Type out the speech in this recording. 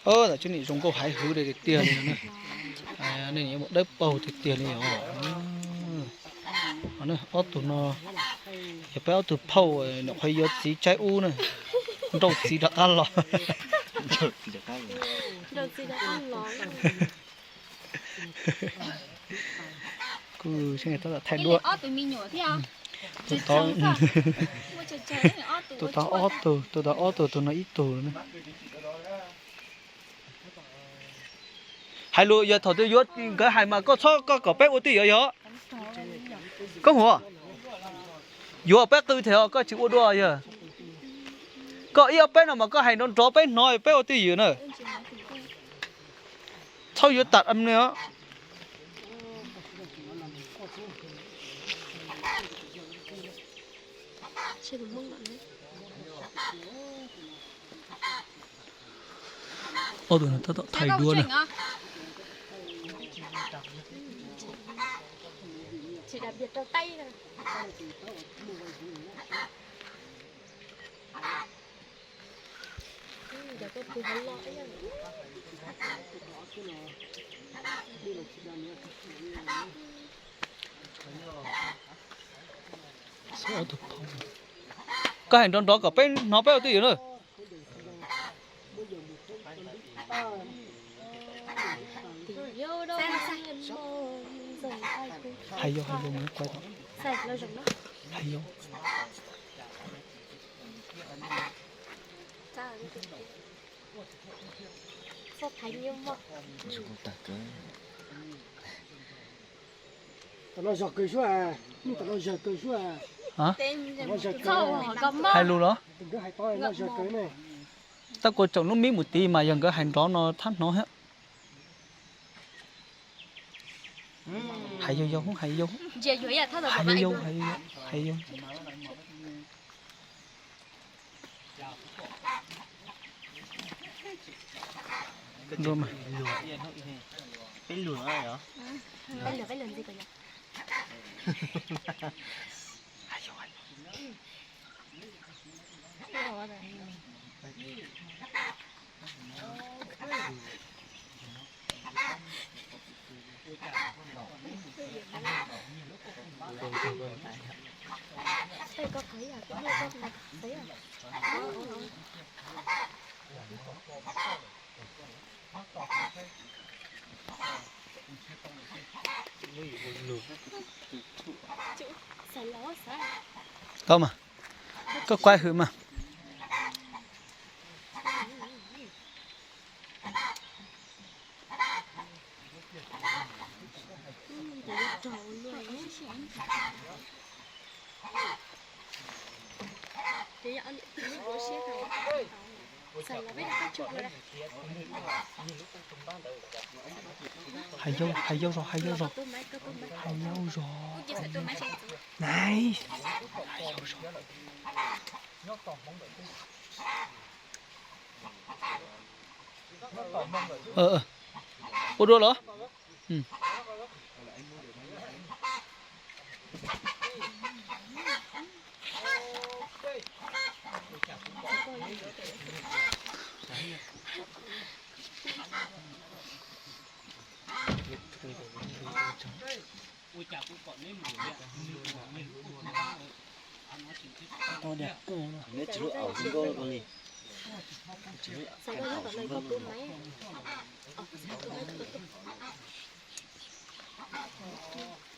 Tam tseeb nim zoo nkauj haiv hwv li tiag tiag li no. Nej mus dawb paug tiag tiag li os. Ob tug no yog peb ob tug phauj, nyuam qhuav yuav txiv tsaib ub na, nrauj txiv rov qab los. Kuj tab tom thaij duab. Tus tod, tus tod ob tug, tus tod ob tug, tus no ib tug na. Hais lus yog thaum twg yuav nkawd hais mas koj txhob, koj kom peb ua twj ywm yog. Koj hu, yuav peb qw thiab koj tsis ua dua yog. Koj ib ob peb no mas koj hais nrov nrov peb hnov peb ua twj ywm na. Txhob yuav tam ni os. Ob tug no tab tom thaij duab na. Koj hais nrov nrov kom peb hnov peb ua twj ywm na. Hais yau, hais yau, hais yau. Tam no zog kawg suab, tam no zog kawg suab. Hais lus los? Tab kuv tsoom lub mib mus tid mas yog nkawd hais nrov no thab hnov thiab. Hais yau yau, hais yau. Hais yau yau, hais yau yau, hais yau. Tau mas, koj quay hwm mas. Hais yau, hais yau zog, hais yau zog. Hais yau zog. Nai, hais yau zog. Ua dua los? Neb tsis lub aum zoo nkauj li. Xav tau nyob tom no yuav tau maiv.